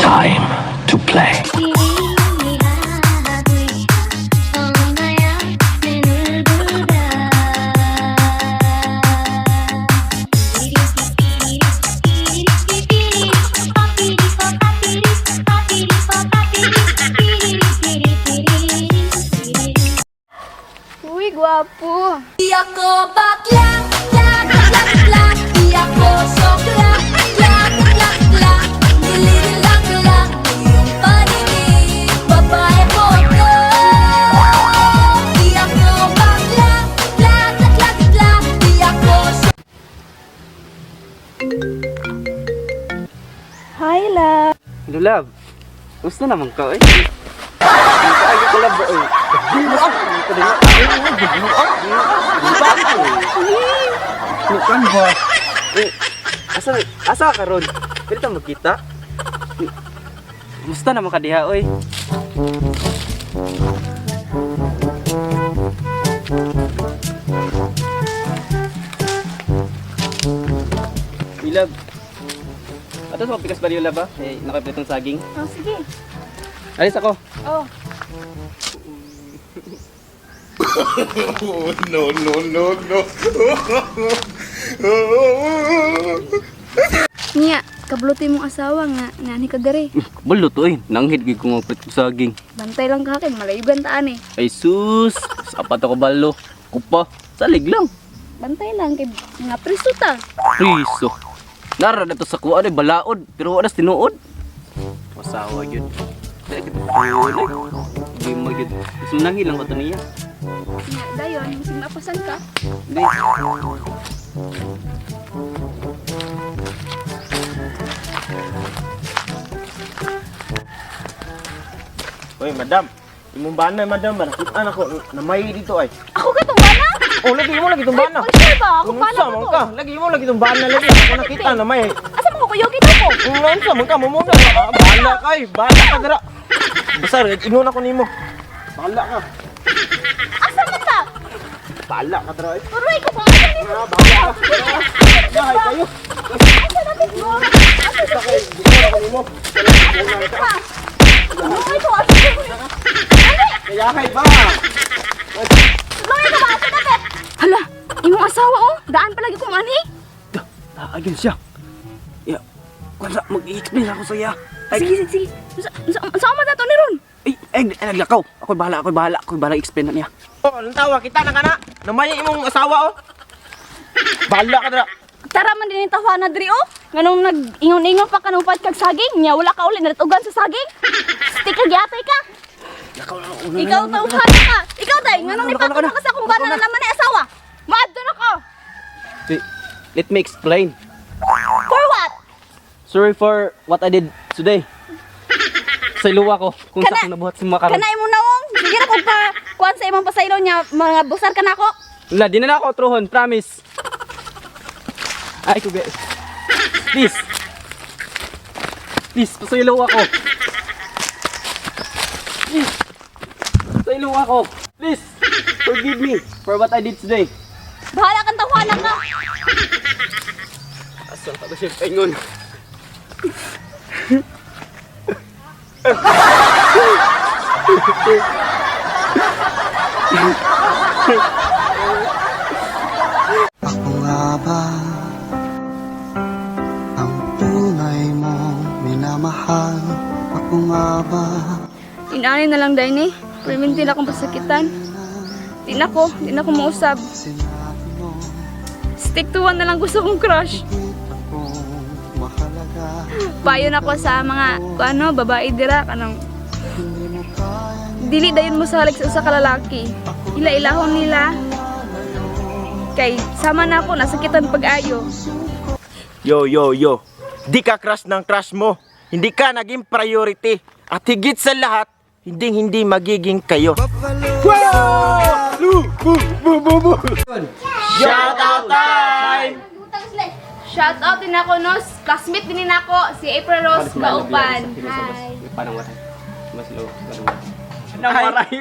Time to play. Uy, gwapo. Di ako bakla, la, la, la. Di ako sokla, la, la, la. Nililak lang iyong paningin. Babae po ako. Di ako bakla, la, la, la, la. Di ako Hi, love. Hello, love. Gusto naman ka, eh. Ay, ko love, eh. Buang! Buang! Buang! Eh, asa, asa ka ron? Pwede ta magkita? Kumusta naman ka diha, oy? Uy, love. Ato sa pikas baliw, love, ah. Eh, nakapilitong saging. Oh, sige. Alis ako. Oh. No, no, no, no. Niya, kabluti mong asawa nga, nga ni ka dere. Kabalo to eh. Nanghid gid ko nga plit saging. Bantay lang ka kay malayugan taan eh. Ay sus, sapat ako balo. Kupa, salig lang. Bantay lang kay mga priso ta. Priso. Nara na to sa kuan eh, balaod. Pero wala sa tinuod. Masawa yun. Hindi mo yun. Gusto mo nanghilang ko to niya. Niya, dayon, bisig mapasan ka. Hindi. Uy, madam. Imong bana, madam. Nakita na ko. Namay dito ay. Ako ka tong bana? Oh, lagi mo lagi itong bana. Ay, sure ba? Ako Kung bana unsa ko man to. ka, lagi mo lagi itong bana lagi. Ako nakita na may. Asa mo ko kuyogin ako? Kung unsa man ka, mamuna. Ah, bahala ka ay. Bahala ka dira. Basta ingon ako nimo. Bahala ka. Asa man ta? Bahala ka dira ay. Turoy ko ba? Asa ni? Ah, bahala ka. Bahay kayo. Asa na mo? Asa Basta kay ingon ako nimo. na Turoy ko asa na? Kaya kay ba? Turoy ko ba asa na? Hala, imong asawa oh. Daan palagi kong ani. Taagin siya. Ya, kwanza mag-i-explain ako sa iya. Ay, Sige, sige, sige. Unsa unsa unsa man ta to ni ron? ay, ay, ay, naglakaw. Ako'y bahala, ako'y bahala, ako'y bahala i-explain na niya. Oh, anong tawa kita na kana? Namay imong asawa oh. Bahala ka dira. Tara man din tawa na diri oh. Nganong nag-ingon-ingon pa kanang kag saging, nya wala ka uli natugan sa saging. Stick ka gyatay ka. Lakaw na, una Ikaw tawhana ka. Ikaw day, nganong Lakaw na, ipatong ka sa akong bana na naman ay asawa. Maadto na ko. Let me explain. For what? Sorry for what I did today. Sa iluwa ko kung sa akong nabuhat sa mga karon. Kana imo nawong. Sige ra kog pa kuan sa imong pasaylo nya mga busar ka nako. Wala, di na na ako truhon, promise. Ay, kubi. Please. Please, pasaylo ako. Please. Pasaylo ako. Please. Forgive me for what I did today. Bahala kang tawhana ka. Asa ka ba siya paingon? Ako nga ba ang tunay mong minamahal? Ako nga ba Inani na lang day ni. Permintin akong pasakitan. Di na ko mausab. sinabi mo Stick to one na lang gusto kong crush. akong mahalaga? Payo na ko sa mga kung ano, babae dira kanang Hindi mo kayang dili dayon mo salig sa usa ka lalaki. Ila-ilahon nila. Kay sama na ako nasakitan pag-ayo. Yo, yo, yo. Di ka crush ng crush mo. Hindi ka naging priority. At higit sa lahat, hindi hindi magiging kayo. Wow! Lu, bu, bu, bu, bu. Shout out time! Shout out din ako no, classmate din ako si April Rose Gaupan. Hi. Parang waray. Mas low. Waray.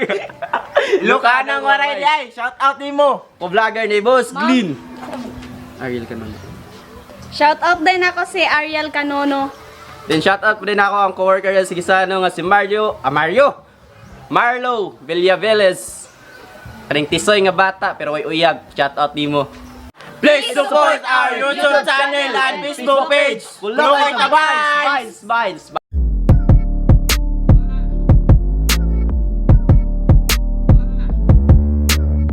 Luka ng waray di ay. Shout out nimo. Ko-vlogger ni Boss Glyn. Ariel Canono. Shout out din ako si Ariel Canono. Then shout out po din ako ang coworker sa Gisano nga si Mario, ah Mario. Marlo Villaveles. Kaning tisoy nga bata pero way uyab. Shout out nimo. Please support our YouTube channel and Facebook page. Kulokay Tabay! Vines, Vines.